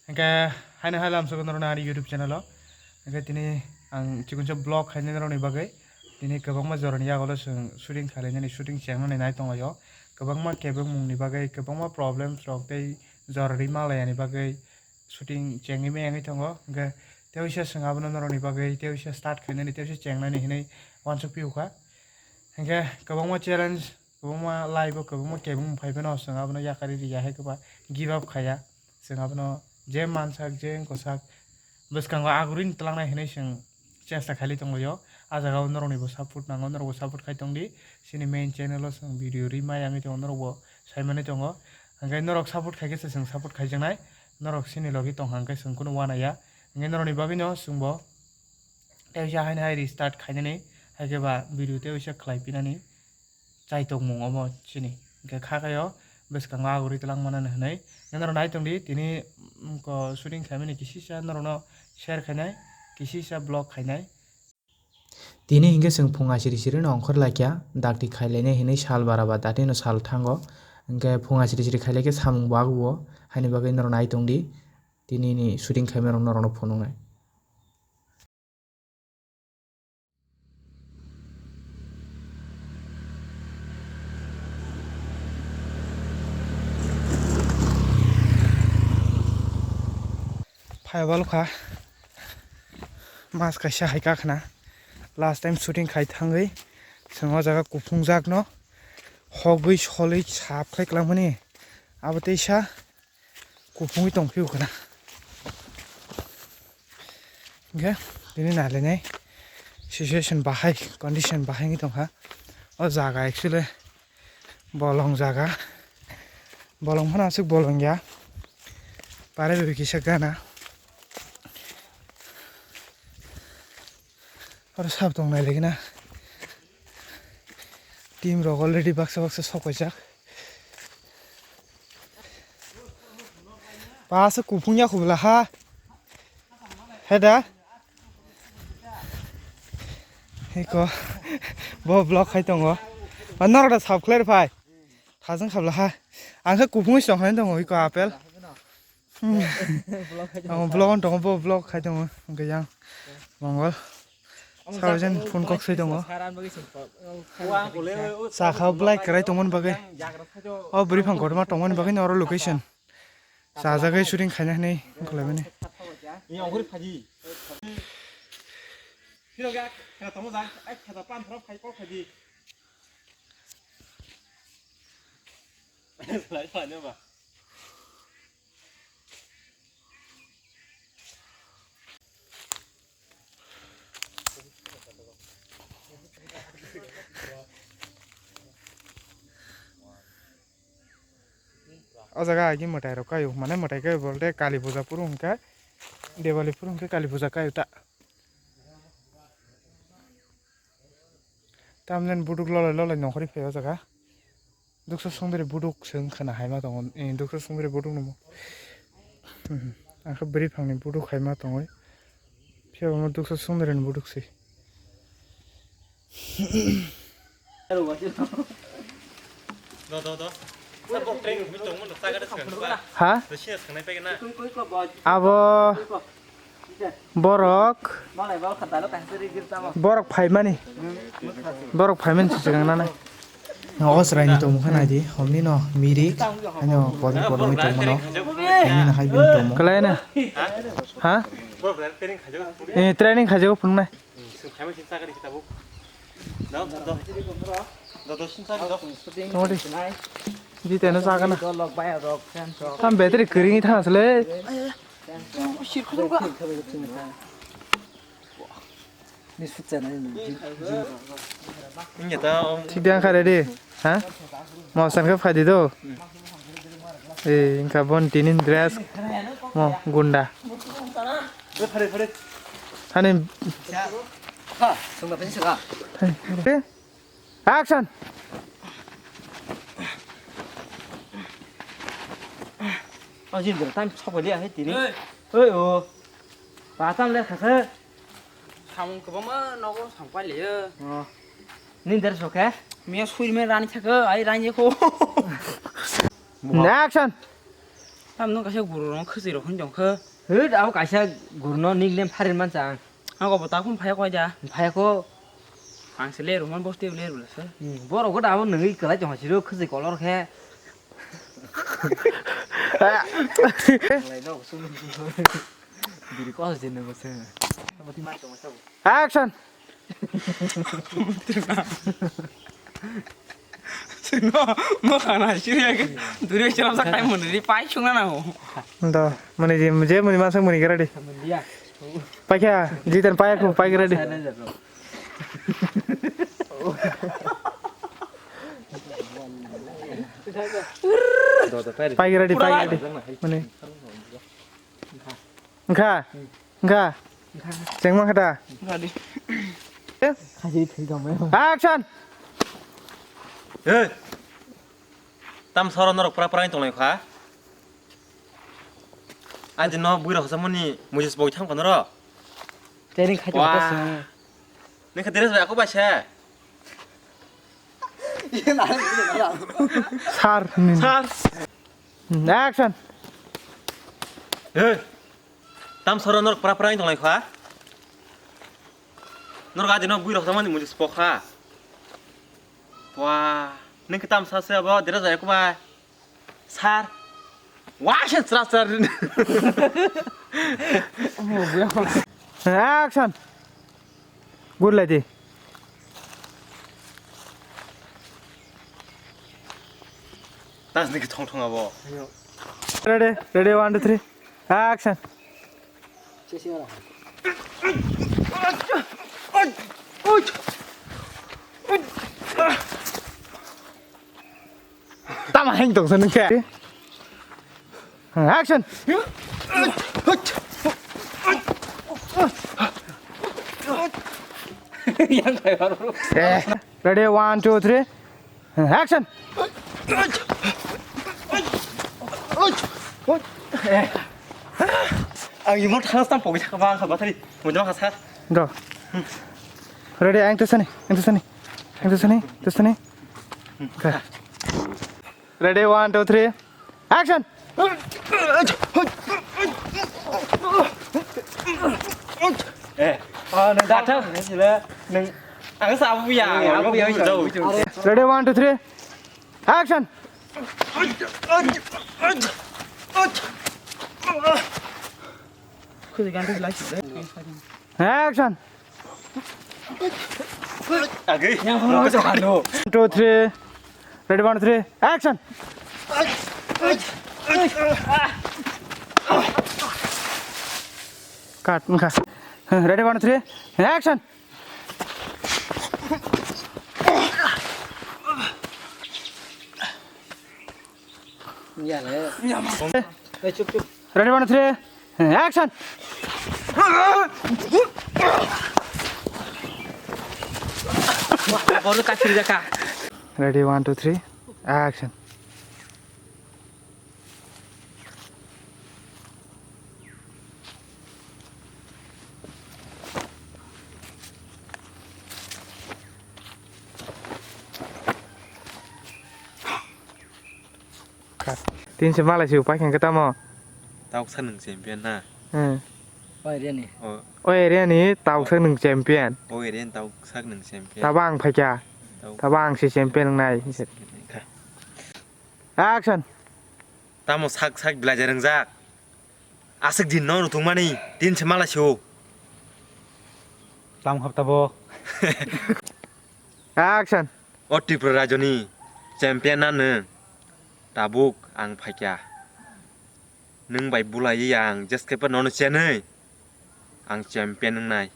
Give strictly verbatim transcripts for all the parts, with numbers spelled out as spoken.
Hingke haino hai lamsogo norokno ani YouTube channel o. Hingke tini ang chikonsa vlog khainai norokni bagwi. Tini kwbangma jorani yagulo chwng shooting khailainani, shooting chengnani nai tonglaio. Kwbangma kebengmungni bagwi, kwbangma problems rok tei jorani malaiyani bagwi shooting chengwi meyangwi tongo. Hingke tei waisa chwng abono norokni bagwi, tei waisa start khainani, tei waisa chengnani hinwi uansuk phiyokha. Hingke kwbangma challenge, kwbangma life o kwbangma kebengmung phaiphano chwng abono yakarwi riya hai kwba give up khaiya. Chwng abono je mansak, je wngkha sak, bwskango agurwi tlangnai hinwi chwng chesta khailai tonglaio. A jagao noroknibo support nango, norokbo support khai tongdi. Chini main channel o chwng video ri mayangwi tongo, norokbo saimani tongo. Hingke norok support khaikhe se chwng support khaijaknai. Norok chini logi tongkha hingke chwng kunu uanaiya. Hingke norokni bagwino chwngbo tei haino hai restart khainani, hai khe ba video tei waisa khlai pinani. Chai tongmung omo chini. Hingke kha khe o bwskango agurwi twlang manani hwnwi. Norok nai tongdi tini, mm, ko shooting khaimani kisisa norokno share khainai, kisisa vlog khainai. Tini hingke chwng phung asiri siri no ongkhor laikha, dakti khailainai hinwi sal bara ba dati no sal thango. Hingke phung asiri siri khailaikhe samung bo aguo, haini bagwi norok nai tongdi tini ni shooting khaima rok norokno phunuknai. Phai wal kha mas kaisa hai kakhna last time shooting khai thangwi chwng o jaga kuphung jak no hogwi solwi sap khai kwlangmani abo teisa kuphungwi tongphio khna. Hingke tini nailainai situation bahai, condition bahai wngwi tongkha. O jaga actually bolong jaga, bolong phano aswk bolong ya, pare bai kisa gana. Oro sap tong nai lagi na. Team rok already baksa baksa sok paijak. Ba se kuphung ya khubla ha. Heda. Hiko. Bo vlog khai tongo. Ba norok da sap khlai phai. Thajang khabla ha. Ang khe kuphung song hai tongo hiko apel. Hmm. Ang vlog on tongo, bo vlog khai tongo, hwnkhe yang Mongol. Saojen phone kok soi tongo. Sakha belai kwrai tongmani bagwi. O bwrwi phang kotorma tongmani bagwi oro location. Sajagwi shooting khaina hinwi wngkha laimani. O jaga agi mwtai rok kaio, mane mwtai kaio bolte Kali puja phuru hwnkhe, Debali phuru hwnkhe Kali puja kaio ta. Tamlen buduk lolai lolai nongkhorwi phai o jaga. Duksa songdari buduk se wngkha na hai ma tongo. Eh, duksa songdari buduk no. Ang khe bwrwi phangni buduk hai ma tongwi. Phiya bo duksa songdari ni buduk se. Ha? Abo borok, borok phaimani, borok phaimani se swkang nanai. O chwraini tongmung khe nai di, homni no mirik, haino podong podongwi tongmano, haino hai bini tongmung. Kwlai na? Ha? Eh, training khaijago phunuknai. Tongma di. Jiteno chakana. Tam battery kwrwngwi thang asle. Thik de ang kha ready. Ha? Mo san khe phai di do. Eh, wngkha bon tinin dress. Mo gunda. Hani. Action. O jin bwrwi tam sok lia hai tini. Oi o. Ba tam le khakhe. Samung kwbangma nogo sampai liyo. O. Nin der sokhe. Miya sui me rani thakhe ai rani ko. Action. Tam no kaisa guru rong khwchwi rok hwn jong khe. Hwt, abo kaisa guru no nickname pharin mancha ang. Ang obo ta phun phaya koi da. Phaya ko. Ang se ler man bosti ler bole se. Hmm, borok go da abo nungwi kwlai tong siro khwchwi kolor khe. Lai no sum. Biri ko je nungo se. Abo ti man tong sa. Action. Sino, mo khana siri age. Duri chela sa time mun ri pai chungna na ho. Da, mani je, je mani masa mani gara di. Paikha, jitan paikha, paikha ready. Paikha ready, paikha ready. Mani. Wngkha? Wngkha? Chengma kha da? Wngkha di. Action! Hey! Tam soro norok pra pra wng tonglai kha? Aji no bui rok hosamani mujis boi thang kono ro? Training khai Wah. Tongo. Nini khe dress bai ako bai se? Sir, hmm. Sir. Hmm, action. Hey. Tam soro norok pra pra wng tonglai kha? Norok aji no bui rok hosamani mujis boi kha? Wah. Nini khe tam sa se abo dress bai ako bai? Sir. Wah, se chra chra. Action. Good lady. Tas ni thong thong abo. Ready, ready, one, two, three. Action. Tama heng tong sa nung khe. Action. Eh, ready, one, two, three. Action. Ang imo thang sam pogwi thang bang kha bathari. Mo jama kha sa. Go. Ready, ang to sani. Ang to sani. Ang to sani. To sani. Okay. Ready, one, two, three. Action. Eh, oh, nang datang sila nang ang sa abu ya. Abu ya. Ready, one, two, three. Action. Action. Agay. Two, three. Ready, one, three. Action. Cut. Ready, one, three. Action. Ready, one, three. Action. Ready, one, two, three. Action. Tin se malai se upai khe tamo. Tauk sa nung champion na. Hmm. Oi, Reni. O. Oi, Reni, tauk sa nung champion. Oi, Reni, tauk sa nung champion. Taba ang phaikya. Tauk. Taba ang se champion nai. Kha. Action. Tamo sak sak belai je ringjak. Aswk din no nutung mani, tin se malai se o. Tam hapta bo. Action. O Tripura rajoni champion na nwng. Tabuk ang phaikya. Nwng bai bulai ang jeskhe pa nono chenwi. Ang champion wngnai.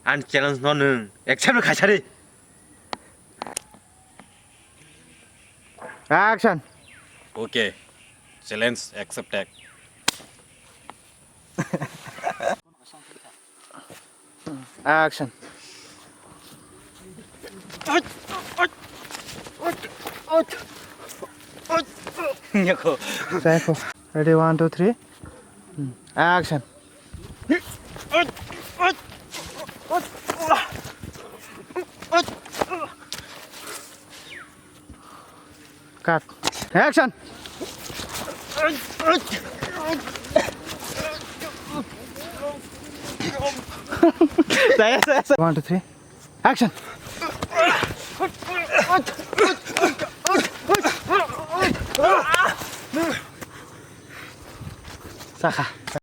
Ani challenge no nwng accept khaisari. Action. Okay. Challenge accepted. Action. Ready, one, two, three. Hmm. Action. Cut. Action. Saya, saya, saya. One, two, three. Action. Sakha.